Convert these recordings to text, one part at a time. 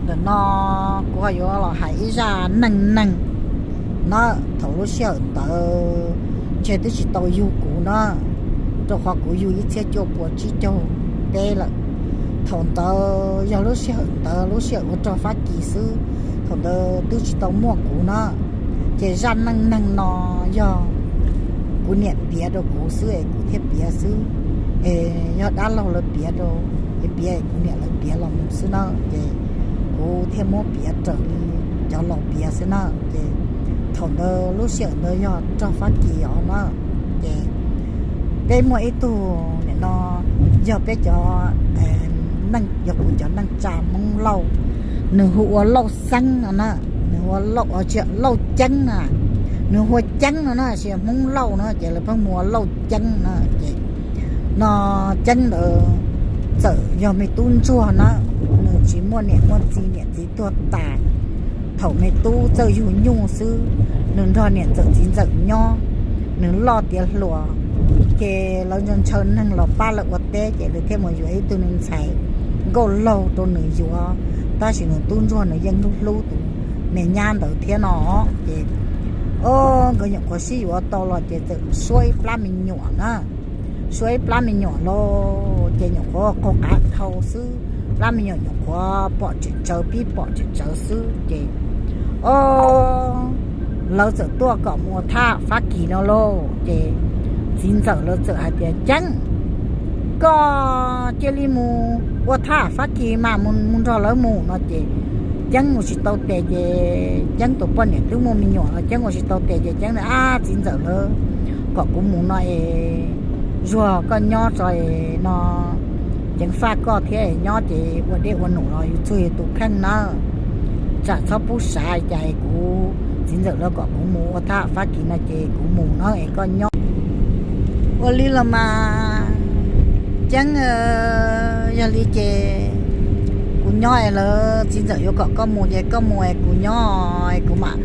Ntawm no kuv ho yuav los hais ib zaj neej neeg na. Thaum lub sij hawm ntawd ntshe twb tsis tau yug kuv na, rau qhov kuv yug ib txhiab cuaj pua tsib caug peb lawm. Thaum ntawd yog lub sij hawm ntawd lub sij hawm ua rog Fab Kis xwb, thaum ntawd twb tsis tau muaj kuv na. Ces zaj neej neeg no yog kuv niam piav rau kuv xwb es kuv thiaj piav xwb, es yog dab laug lawv piav rau, es piav es kuv niam lawv piav los mus xwb na, ces kuv thiaj muab piav raws li cov laus piav xwb na. Ces thaum ntawd lub sij hawm ntawd yog rog Fab Kis os na, ces peb muaj ib tug nim no yog peb cov, yog kuv cov neej tsa Hmoob Lauj, nws hu ua Lauj Xeeb no na, nws hu ua Lauj, tsis, Lauj Ceeb na, nws hu ua Ceeb no na, sis Hmoob Lauj no ces lawv pheej hu ua Lauj Ceeb na. Ces no Ceeb ntawd txawm yog me tub ntsuag na, nws tsis muaj niam muaj txiv, niam txiv tuag tas. Thaum me tub txawj yug nyuj xwb, nws nrog niam ntxawm txiv ntxawm nyob, nws loj tiav hluas, ces lawv ntshaw ntshaw neeg los pab lawv ua teb ces lawv thiaj mus yuav ib tug me ntxhais nkauj laug rau nws yuav, tab sis nws tub ntsuag nws yeej hlub hlub tus me nyab ntawd thiab no. Ces nkawd nyuam qhuav sib yuav tau los ces txawm suab ib plab me nyuam na. Suab ib plab me nyuam los ces nyuam qhuav qaug qav dhau xwb, plab me nyuam nyuam qhuav pom tseem tsawv, pib pom tseem tsawv xwb ces, o, lawv txawm tuaj kom mus ua thab Fab Kis no lauj. Ces txiv ntxawm lawv txawm hais tias, Ceeb, koj cia li mus ua thab Fab Kis mas, mus nrog lawv mus no ces Ceeb mus tsis tau tes ces Ceeb tus poj niam twb muaj me nyuam los Ceeb mus tsis tau tes ces Ceeb, Ab, txiv ntxawm lawv kom kuv mus no es, Zuag, koj nyob tso es no, ceev faj koj thiab, nyob ces ua dej ua num los yus txuag yus tus kheej na, tsam txhob pub sav cas es kuv, txiv ntxawm lawv kom kuv mus ua thab Fab Kis no ces kuv mus na es koj nyob. Ua li los mas, Ceeb, yog li ces kuv nyob es lawv txiv ntxawm yuav kom koj mus ces koj mus es kuv nyob es kuv mam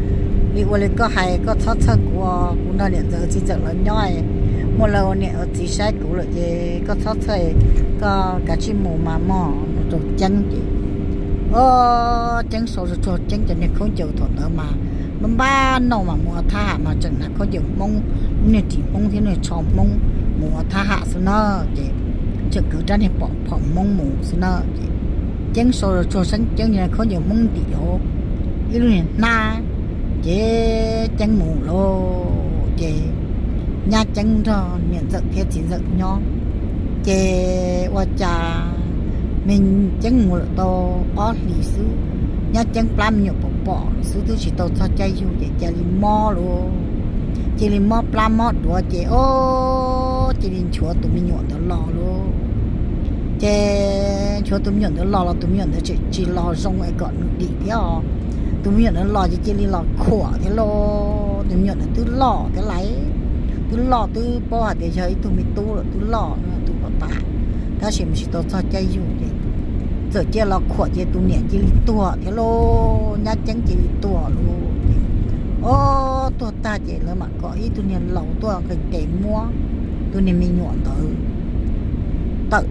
li ua li koj hais, koj txhob txhawj kuv, kuv nrog niam ntxawm txiv ntxawm lawv nyob es muaj lawv ua niam ua txiv saib kuv lawm ces koj txhob txhawj, koj kav tsij mus mas mog, mus rau Ceeb ces, o, Ceeb sau tsuag tsuag Ceeb cov niag khaub ncaws thaum ntawd mas npab npab nauj mas mus ua thab ham mas tseem hnav khaub ncaws Hmoob, lub niag ris Hmoob thiab niag tsho Hmoob mus ua thab ham xwb na, ces tseem kwv rab niag pom phom Hmoob mus xwb na ces Ceeb sau tsuag tsuag Ceeb cov niag khaub ncaws Hmoob ntim hauv ib lub niag hnab ces Ceeb mus lauj. Ces nyab Ceeb nrog niam ntxawm thiab txiv ntxawm nyob ces ua cas me Ceeb mus lawm tau ob hlis xwb, nyab Ceeb plab me nyuam pom pom xwb twb tsis tau txog caij yug ces cia li mob lauj. Cia li mob plab mob duav ces, o, cia li nchuav tus me nyuam ntawd los lauj. Ces nchuav tus me nyuam ntawd los los tus me nyuam ntawd tseem tsis los zoo es kom nws dim thiab os. Tus me nyuam ntawd los ces cia li los khuam thiab lauj. Tus me nyuam ntawd twb loj thiab lais, twb loj twb paub hais tias yog ib tug me tub lawm, twb loj no tus pam pam, tab sis mas tsis tau txog caij yug ces txawm cia los khuam ces tus niam cia li tuag thiab lauj, nyab Ceeb cia li tuag lauj. O, tuag tag ces lawv mam kom ib tug niag laus tuaj nqis tes muab tus niag me nyuam ntawd tawm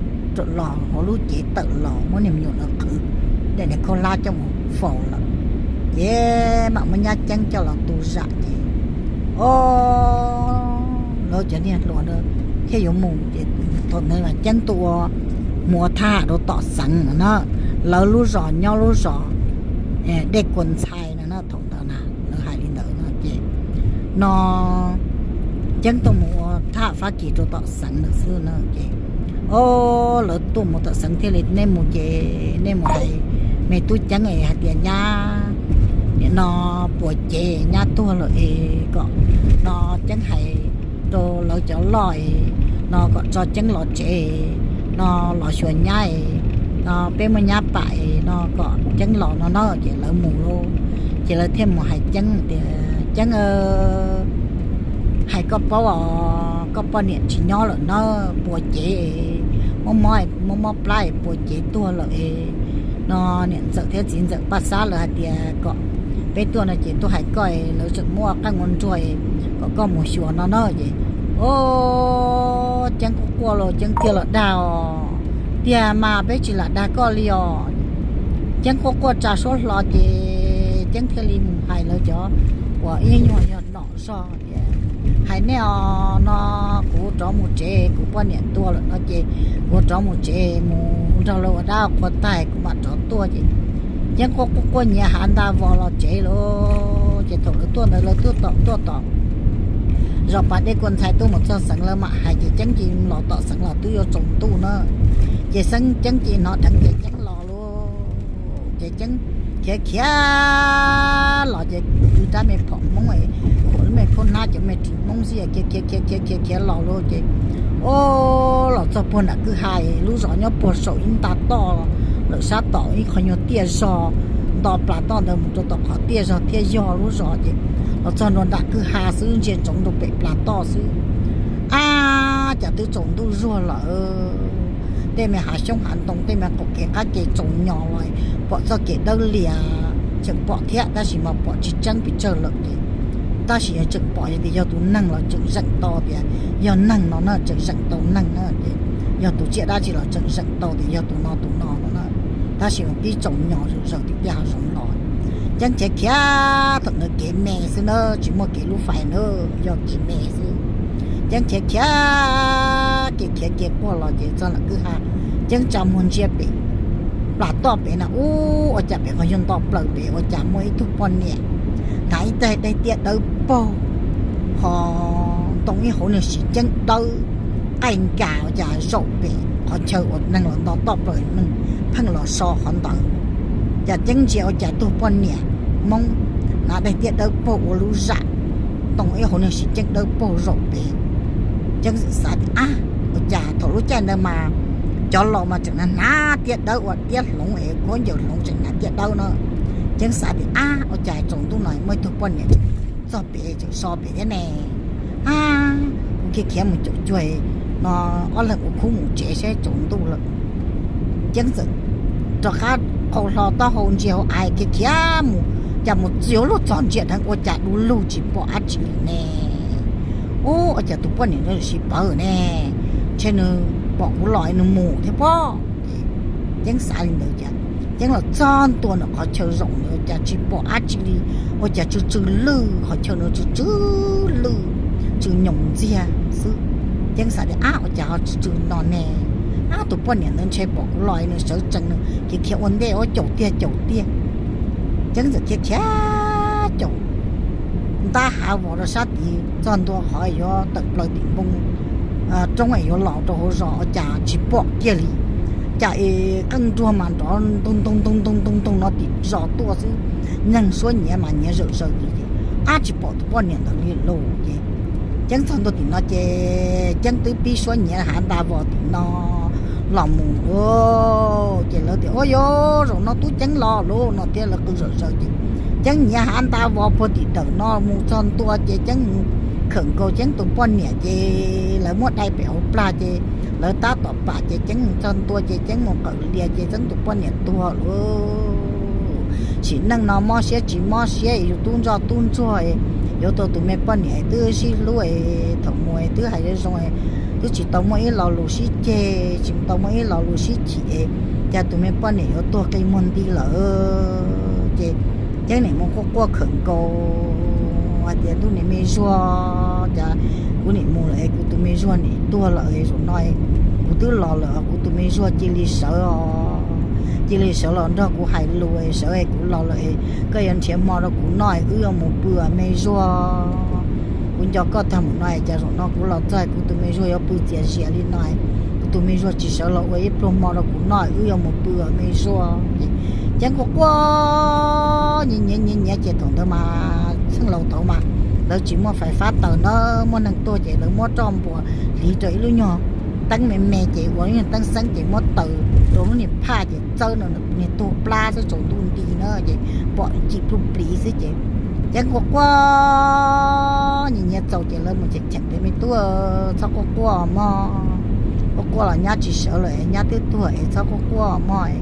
los hauv lub cev, tawm los muab niag me nyuam ntawd qhwv daim niag khaub hlab coj mus faus lawm. Ces mam muab nyab Ceeb coj los tu zam ces, o, lawv cov niag hluas ntawd thiaj yuav mus ces thaum ntawd mas Ceeb tuaj ua, mus ua thab ham rau tom xeev no na. Lawv lub zos nyob lub zos Dej Kua Ntxhais no na, thaum ntawd na lawv hais li ntawd no ces no Ceeb tuaj mus ua thab ham Fab Kis rau tom xeev lawm xwb na ces, o, lawv tuaj mus tom xeev thiaj li, nej mus ces nej mus hais me tub Ceeb es hais tias nyab nim no puas cev, nyab tuag lawm es kom no Ceeb hais rau lawv cov loj es no kom tso Ceeb los tsev no, los xyuas nyab es no, peb muaj nyab pam es no kom Ceeb los no na ces lawv mus lauj. Ces lawv thiaj mus hais Ceeb tias Ceeb, hais koj paub os, koj poj niam tsis nyob lawm na, puas cev, mob mob, mob mob plab es puas cev tuag lawm es no, niam ntxawm thiab txiv ntxawm Paj Xab lawv hais tias kom peb tuaj no ces tuaj hais koj es lawv tseem muab ua qeej ua nruas es kom koj mus xyuas no na ces, o, Ceeb quaj quaj los Ceeb thiaj los dag os, tiag mas peb tsis lam dag koj li os. Ceeb quaj quaj tsa suab hlo ces Ceeb thiaj li mus hais lawv cov uas ib nyuag yog nom zog tias, hais nej os, no kuv rov mus tsev, kuv poj niam tuag lawm no ces kuv rov mus tsev, mus nrog lawv ua dab qhua tag kuv mam rov tuaj. Ces Ceeb quaj quaj quaj nyiav hav nta vos los tsev lawm. Ces thaum lawv tuaj ntawd lawv tuaj tom, tuaj tom zos pas dej kua ntxhais tuaj mus txog xeev lawv mam hais ces Ceeb cia li los tom xeev los twb yuav tsaus ntuj na. Ces Ceeb cia li hnov dheev ces Ceeb los lauj. Ces Ceeb khiav khiav los ces kwv rab me phom Hmoob, khuam lub me khaub hnab cov me ris Hmoob xwb, khiav khiav khiav khiav khiav los lauj ces, o, los txog puag nram kwj ha, lub zos nyob puag saum ib nta toj lawm, sab tom ib qho nyuag tiaj zog, nto plas toj ntawd mus rau tom qhov tiaj zog thiaj yog lub zos ces los txog nram kwj ha xwb ntsia ntsoov rau pem plas toj xwb. Ab, cas twb tsaus ntuj zuag lawm. Tej me hav xyoob hav ntoo, tej me qaum kev qab ke tsaus nyos los pom txoj kev dawb lias, tseem pom thiab tab sis mas pom tsis tseeb pes tsawg lawm ces, tab sis yog tseem pom yog tias yog tus neeg los tseem zeem tau tias yog neeg no na, tseem zeem tau neeg na ces, yog tus tsiaj dab tsi los tseem zeem tau tias yog tus no tus no no na. Tab sis mas pib tsaus nyos zawm zaws tim tej hav zoov los. Ceeb khiav khiav, thaum ntawd kev me xwb na, tsis muaj kev lub fais na, yog kev me xwb. Ceeb khiav khiav, kev khiav kev quaj los ces txog nram kwj ha, Ceeb tsa muag ntsia pem plas toj pem na, ub, ua cas pem qhov nyuag nto plaws pem ua cas muaj ib tug poj niam hnav ib daim daim tiaj dawb paug, ho ntoo ib hauv niag siv ceeb dawb, qaij nkas ua cas zaum pem qhov chaw uas neeg los nto toj plaws, neeg pheej los so qhov ntawd. Cas Ceeb ntsia ua cas tug poj niam Hmoob hnav daim tiaj dawb paug ua lub zam, ntoo ib hauv niag siv ceeb dawb paug zaum pem. Ceeb xav tias, ab, ua cas thaum lub caij ntawd mas cov laus mas tseem hnav tiaj dawb ua tiab hloov es khaub ncaws hloov tseem hnav tiaj dawb no. Ceeb xav tias, ab, ua cas tsaus ntuj no muaj ib tug poj niam tseem txog pem tseem so pem thiab ne. Ab, kuv khiav khiav mus caum cuag no ob leeg ua khub mus tsev saib tsaus ntuj lawm. Ceeb txawm rov qab qau hlo taub hau ntsia hauv av khiav khiav mus, cas mus txog luag txog ntsia dheev ua cas du lug tsis pom dab tsi li ne. Ub, ua cas tus poj niam no sib pawg ne, ntshe nws pom kuv los nws mus thiab pob. Ces Ceeb xav li ntawd ces Ceeb los txog ntua ntawm qhov chaw zaum ntawd cas tsis pom dab tsi li, ua cas tsw tsw lwj, qhov chaw no tsw tsw lwj, tsw nyoos ntxiag xwb. Ceeb xav tias, ab, ua cas ho tsw tsw no ne, ab, tus poj niam ntawd ntshe pom kuv los nws sawv tsees nws khiav khiav ua ntej ua caum tiag caum tiag. Ceeb txawm khiav khiav caum ntab hav vos rau sab tid txog ntua qhov yuav tawm plaws tim npoo roob es yuav los rau hauv zos ua cas tsis pom kiag li. Cas es qeej nruas mas nrov ntoo ntoo ntoo ntoo ntoo ntoo no tim zos tuaj xwb, neeg suab nyiav mas nyiav zawm zaws li ces, ab, tsis pom tus poj niam ntawd li lauj. Ces Ceeb txog ntua tim no ces Ceeb twb pib suab nyiav hav nta vos tim no los mus lauj. Ces lawv tias, ua yog zaum no tub Ceeb los lauj no thiab lawv qw zawm zaws ces Ceeb nyiav hav nta vos puag tim dawm no mus txog ntua ces Ceeb mus khawm nkaus Ceeb tus poj niam ces lawv muab dai pem hauv plag ces lawv tab tom pam ces Ceeb mus txog ntua ces Ceeb mus qawm lias ces Ceeb tus poj niam tuag lauj. Sim neej no mob siab tsis mob siab es yus tub ntsoj tub ntsuag, yuav tau tus me poj niam twb sib hlub, thaum mus twb hais zoo zoo, twb tsis tau muaj ib lo lus sib ceg, tsis tau muaj ib lo lus sib chim, cas tus me poj niam yuav tuag qi muag nti lawm. Ces Ceeb nim mus quaj quaj khawm nkaus hais tias, ntuj nim me zuag, cas kuv nim mus lawm es kuv tus me zuag nim tuag lawm es zaum no kuv twb los lawm kuv tus me zuag cia li sawv os, cia li sawv los nrog kuv hais lus es sawv es kuv los lawm es koj yuav nrhiav hmo rau kuv noj es wb yuav mus pw me zuag. Kuv nco koj tag mus no es cas zaum no kuv los txog kuv tus me zuag yuav pw txias zias li no, kuv tus me zuag tsis sawv los ua ib pluag hmo rau kuv noj es wb yuav mus pw me zuag. Ces Ceeb quaj quaj nyiav nyiav nyiav nyiav ces thaum ntawd mas txheej laus thaud mas lawv tsis muaj fais fab taws na, muaj neeg tuag ces lawv muab roj npua hliv rau ib lub nyuag teeb me me ces ua lub nyuag teeb xeeb ces muab taws rau lub niag phaj ces txawb no niag tuag plab xwb tsaus ntuj nti na ces pom cim pluj plis xwb ces Ceeb quaj quaj nyiav nyiav txaus ces lawv mus cheem cheem tias, me tub, txhob quaj quaj mog, quaj quaj los nyab tsis sawv lawm es nyab twb tuag es txhob quaj quaj mog,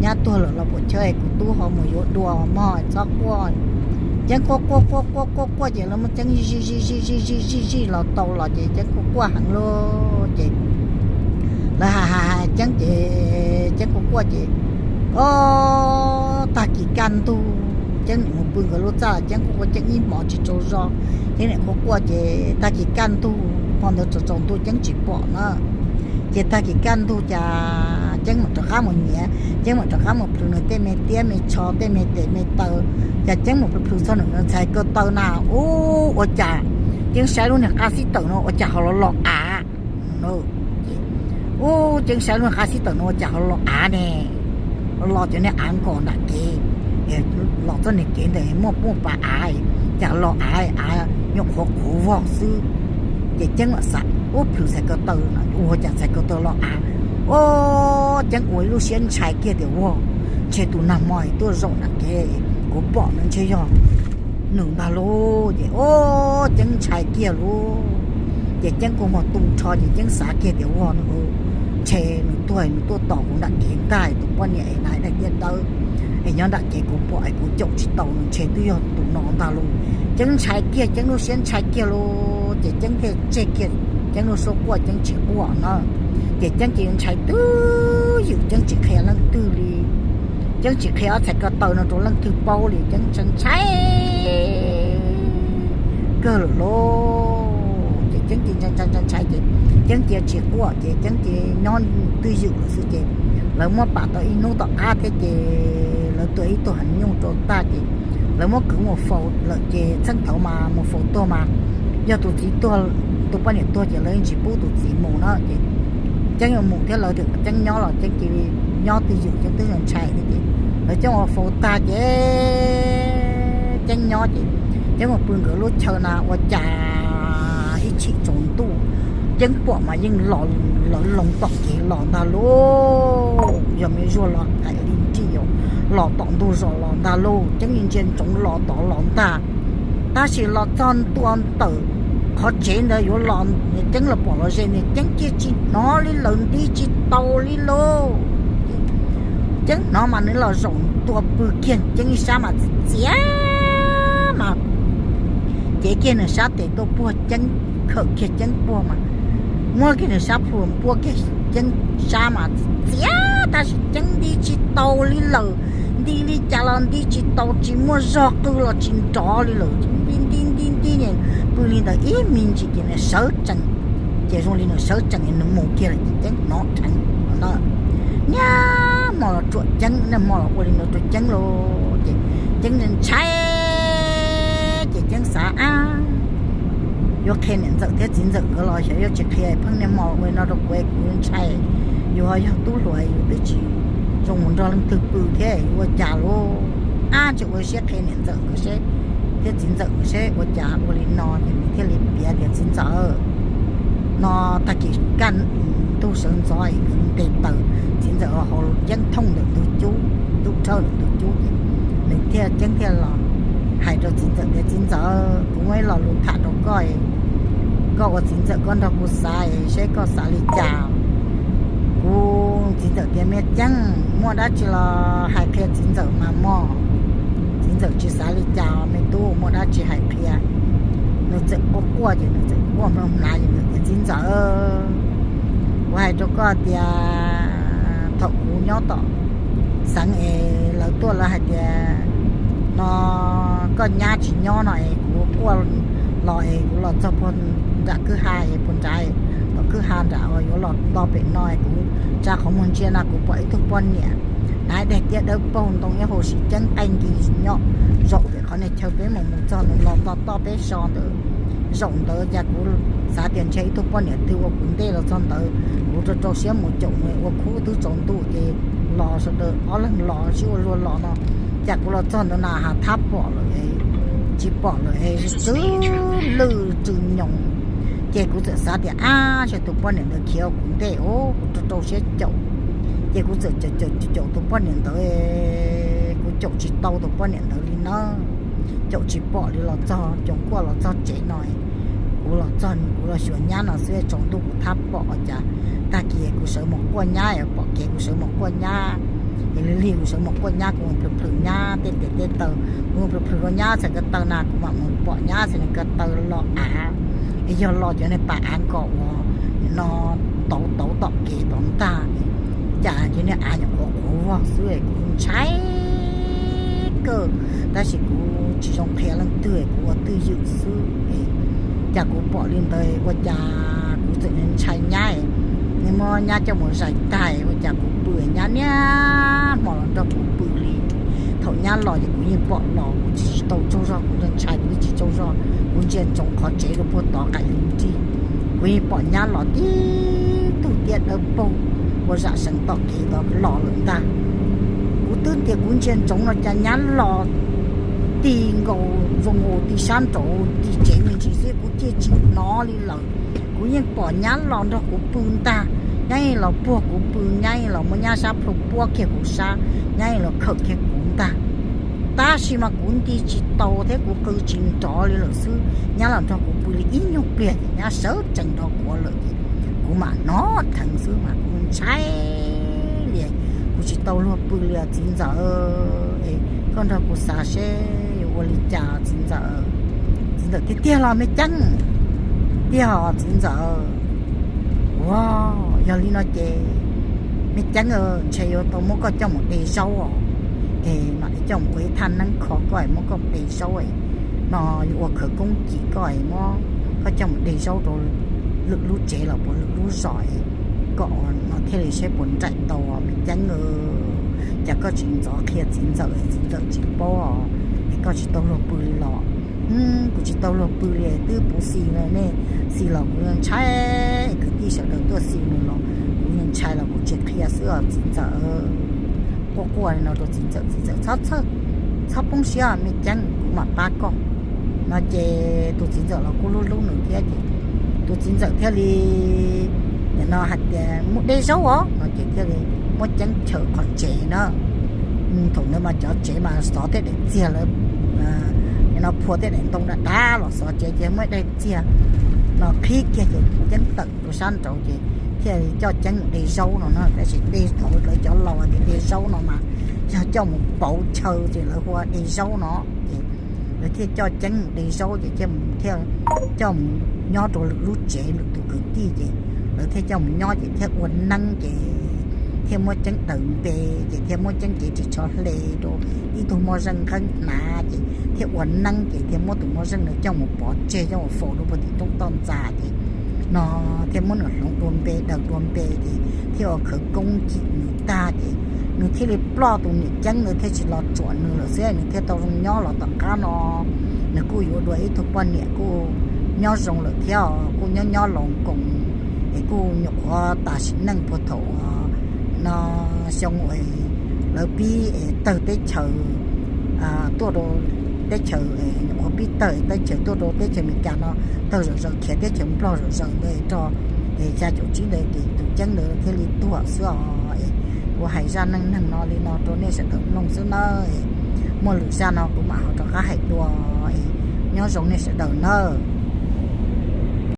nyab tuag lawm los puas chawb es kuv tub ho mus yuav dua mog, txhob quaj. Ceeb quaj quaj quaj quaj quaj quaj ces lawv muab Ceeb zij zij zij zij zij zij los tau los ces Ceeb quaj quaj heev lauj ces lawv hais hais hais Ceeb ces Ceeb quaj quaj ces Ob, tag kis kaj ntug, Ceeb nim mus pw nkawd lub txaj los Ceeb kuj ua Ceeb ib hmos tsis tsaug zog. Ceeb nim quaj quaj ces tag kis kaj ntug, hmo ntawd tsaus tsaus ntuj Ceeb tsis pom na. Ces tag kis kaj ntug cas Ceeb mam rov qab mus nyiav, Ceeb mam rov qab mus plhws nws tej me tiab me tsho tej me tes me taw. Cas Ceeb mus plhws plhws txog nws txhais ko taw na, ub, ua cas Ceeb saib lub niag qab xib tawm no ua cas ho los los av. Ub, Ceeb saib lub niag qab xib tawm no ua cas ho los av ne. Los cov niag av nkos nram kev, los txoj niag kev ntawd muaj muaj pas av, cas los av, av nyuam qhuav qhuav vog xwb. Ces Ceeb mam xav, ub, plhws txhais ko taw no ua cas txhais ko taw los av. Ob, Ceeb ua ib lub siab ntshai kiag tias ua, ntshe tus nag hmo tuaj zaum nram kev kuv pom no ntshe yog nws ntag lauj. Ces ob, Ceeb ntshai kiag lauj. Ces Ceeb kua muag tu nrho ces Ceeb xav kiag tias ua, ntshe nws tuag nws tuaj tos kuv nram kev ntag, tus poj niam es na daim tiab dawb es nyob nram kev kuv pom es kuv caum tsis tau nws ntshe twb yog tus no ntag lauj. Ceeb ntshai kiag, Ceeb lub siab ntshai kiag lauj. Ces Ceeb thiaj tseg kiag Ceeb lub suab quaj, Ceeb tsis quaj na. Ces Ceeb cia li ntshai twj ywm, Ceeb tsis qhia leej twg li. Ceeb tsis qhia ob txhais ko taw no rau leej twg paub li, Ceeb ntshai ntshai kawg lawm lauj. Ces Ceeb cia li ntshai ntshai ntshai ntshai ces Ceeb cia li tsis quaj ces Ceeb cia li nyob twj ywm lawm xwb. Ces lawv muab pam tau ib hnub tom qab thiab ces lawv tua ib tug heev nyuj rau tag ces lawv muab kwv mus faus lawm ces txheej thaud mas mus faus tuag mas yog tus txiv tuag, tus poj niam tuag ces lawv yeej tsis pub tus txiv mus na. Ces Ceeb yuav mus thiab lawv tias kom Ceeb nyob los Ceeb cia li nyob twj ywm, Ceeb twb ntshai thiab ces lawv coj mus faus tag ces Ceeb nyob ces Ceeb mus pw nkawd lub chaw na ua cas ib chim tsaus ntuj Ceeb pom mas yeej los, lawv loo tom kev los ntag lauj. Yog me zuag los qais li nrig, los tom ntug zos los ntag lauj. Ceeb ntsia ntsoov los tod los ntag, tab sis los txog ntua ntawm qhov tsev ntawd yuav los, Ceeb los pom los ze ntawd Ceeb cia li tsis hnov li lawm, nti tsis tau li lauj. Ceeb hnov mas nws los zaum ntua pw kiag Ceeb ib sab mas txias txias mas cev kiag nws sab tes tuaj puag Ceeb, khawm kiag Ceeb puag mas muab kiag nws sab plhu puab kiag Ceeb sab mas txias txias tab sis Ceeb nti tsis tau li lawm. Nti li cas los nti tsis tau, tsis muaj zog qw los tsis nrov li lawm. Nti nti nti nti, pw li ntawd ib me ntsis ces nws sawv tsees, ces zoo li nws sawv tsees nws mus kiag lawm ces Ceeb hnov dheev no na. Niaj hmo los ruam Ceeb, niaj hmo los ua li no rau Ceeb lauj. Ces Ceeb ntshai, ces Ceeb xav ab, yuav qhia niam ntxawm thiab txiv ntxawm nkawd los xyov yuav tsis qhia, pheej niaj hmo ua li no rau kuv, kuv ntshai. Yus ho yog tub hluas yus twb tsis zoo mus nrog leej twg pw thiab yuav ua cas lauj. Ab, ntshe ua siab qhia niam ntxawm nkawd seb thiab txiv ntxawm nkawd seb ua cas ua li no ces nws thiaj li piav tias txiv ntxawm, no tag kis kaj ntug sawv ntxov es ntes taws txiv ntxawm los hauv Ceeb thooj ntawm ntug cub, tub rhawb ntawm ntug cub ces nws thiaj, Ceeb thiaj los hais rau txiv ntxawm tias txiv ntxawm, kuv muaj ib lo lus tham rau koj, koj ua txiv ntxawm koj nrog kuv xav seb koj xav li cas. Kuv, txiv ntxawm tias me Ceeb, muaj dab tsi los hais qhia txiv ntxawm mas mog. Txiv ntxawm tsis xav li cas me tub, muaj dab tsi hais qhia. Nws txawm quaj quaj ces nws txawm quaj mloog hnav ces nws tias txiv ntxawm, kuv hais rau koj tias thaum kuv nyob tom xeev es lawv tuaj lawv hais tias no koj nyab tsis nyob no es kuv quaj los es kuv los txog puag nram kwj ha es puag nrad, tom kwj ha nram uas yuav los nto pem no es kuv tsa qhov muag ntsia no kuv pom ib tug poj niam hnav daim tiab dawb paug ntoo ib hau siv ceeb qaij nki nyob zaum pem qhov niag chaw peb mus mus txog ntawd los txog toj peb so ntawd. Zaum ntawd cas kuv xav tias ntshe ib tug poj niam twg ua kuv ntej los txog ntawd, kuv rau rau siab mus caum nws ua khub twb tsaus ntuj ces los sawv daws ob leeg los sib ua luag los no, cas kuv los txog ntawd na has thab pom lawm, tsis pom lawm es tsw lwj tsw nyoos. Ces kuv txawm xav tias ab, ntshe tus poj niam ntawd khiav ua kuv ntej os, kuv rau rau siab caum. Ces kuv txawm caum caum caum tus poj niam ntawd, kuv caum tsis tau tus poj niam ntawd li na. Caum tsis pom li los txog, caum quaj los txog tsev no, kuv los txog kuv los xyuas nyab no xwb tsaus ntuj kuv thab pom cas tag kis kuv sawv mus quaj nyab, pom kev kuv sawv mus quaj nyab, es lig lig kuv sawv mus quaj nyab, kuv mus plhws plhws nyab tej tes tej taw, kuv mus plhws plhws rau nyab txhais ko taw na kuv mam mus pom nyab txhais ko taw los av, es yog los cov niag pas av nkaus uas no tauv tauv tom kev tod ntag. cas ces niag av nyuam qhuav qhuav vog xwb es kuv ntshai kawg, tab sis kuv tsis zoo qhia leej twg, kuv ua twj ywm xwb. Cas kuv pom li ntawd ua cas kuv txawm ntshai nyab, nws muab nyab coj mus zais tag ua cas kuv pw, nyab niaj hmo los nrog kuv pw li. Thaum nyab los ces kuv yeej pom los, kuv tsis tau tsaug zog, kuv ntshai kuv twb tsis tsaug zog, kuv ntsia ntsoov qhov tsev rau puag tod qaim lub nrig, kuv yeej pom nyab los tib tug tiab dawb paug ua zam seev tom kev tod los lawm ntag. Kuv twb tias kuv ntsia ntsoov no cas nyab los tig nkaus zoo nkaus tig sab nraud tig tsev me ntsis xwb kuv thiaj tsis hnov li lawm. Kuv yeej pom nyab los nrog kuv pw ntag, nyab yeej los puag kuv pw, nyab yeej los muab nyab sab plhu puab kiag kuv sab, nyab yeej los khawm kiag kuv ntag. Tab sis mas kuv nti tsis tau thiab kuv qw tsis nrov li lawm xwb, nyab los nrog kuv pw li ib nyuag pliag ces nyab sawv tsees nrog kuv lawm ces kuv mam hnov dheev xwb mas kuv ntshai li, kuv tsis tau luag pw li os txiv ntxawm. Koj nrog kuv xav seb yuav ua li cas txiv ntxawm. Txiv ntxawm tiag tiag los me Ceeb? Tiag os txiv ntxawm. Ua, yog li no ces me Ceeb, ntshe yuav tau muab koj coj mus de zaub os. Es mam li coj mus ua ib thaj neeb kho koj es muab koj mus de zaub no, yuav ua khawv koob cim koj es muab koj coj mus de zaub rau lwm lub tsev los puas lwm lub zos es kom no thiaj li seb puas nraim tau me Ceeb. Cas koj tsis ntxov qhia txiv ntxawm, txiv ntxawm tsis paub os, es koj tsis tau luag pw li los? Kuv tsis tau luag pw li, twb puv xis no nej xis los kuv ntshai, kwv tij sawv daws tuaj xis nws los kuv ntshai los kuv tsis qhia xwb os txiv ntxawm. Quaj quaj li no rau txiv ntxawm, txiv ntxawm txhob, txhob poob siab me Ceeb, kuv mam pab koj. No ces tus txiv ntxawm los kuj hlub hlub nws thiab ces tus txiv ntxawm thiaj li no hais tias mus de zaub os no ces thiaj li muab Ceeb chaws qhov tsev na. Thaum ntawd mas cov tsev mas xov tej daim txiag lawm, no phua tej daim ntoo dav dav los xov tsev ces muab daim txiag no qhib kiag ces Ceeb tawm rau sab nraud ces thiaj li coj Ceeb mus de zaub no na. Tab sis de thaum lawv cov laus tias de zaub no mas yog coj mus pauv chaw ces lawv hu ua de zaub no. Ces lawv thiaj coj Ceeb mus de zaub ces thiaj coj mus nyob rau lwm lub tsev lwm tus kwv tij ces lawv thiaj coj mus nyob ces thiaj ua neeb ces thiaj muab Ceeb daws npe ces thiaj muab Ceeb cev ris tsho hle rau ib tug moj zeej nqeeb hnav ces thiaj ua neeb ces thiaj muab tus moj zeej no coj mus pov tseg coj mus faus rau puag tim roob toj ntxas ces no thiaj muab nws hloov dua npe daws dua npe ces thiaj ua khawv koob cim nws tag ces nws thiaj li ploj, tus niam Ceeb ntawd thiaj tsis los tsuam nws lawm xwb, nws thiaj tau zoo nyob los tom qab no. Nws kuj yuav dua ib tug poj niam kuj nyob zoo lawm thiab os, kuj nyob nyob laus nkoos es kuj nyuam qhuav tas sim neej puag thaum no xyoo lawv pib es tawg teb chaws tuaj rau teb chaws, nyuam qhuav pib tawg teb chaws tuaj rau teb chaws Amelikas no, tawg zom zaws khiav teb chaws Nplog zom zaws ntawd rau es xya caum tsib ntawd ces tus Ceeb ntawd thiaj li tuag xwb os. Es kuv hais zaj neej neeg no li no rau nej sawv daws mloog xwb nawb. Muaj lwm zaj no kuv mam ho rov qab hais dua es nyob zoo nej sawv daws nawb.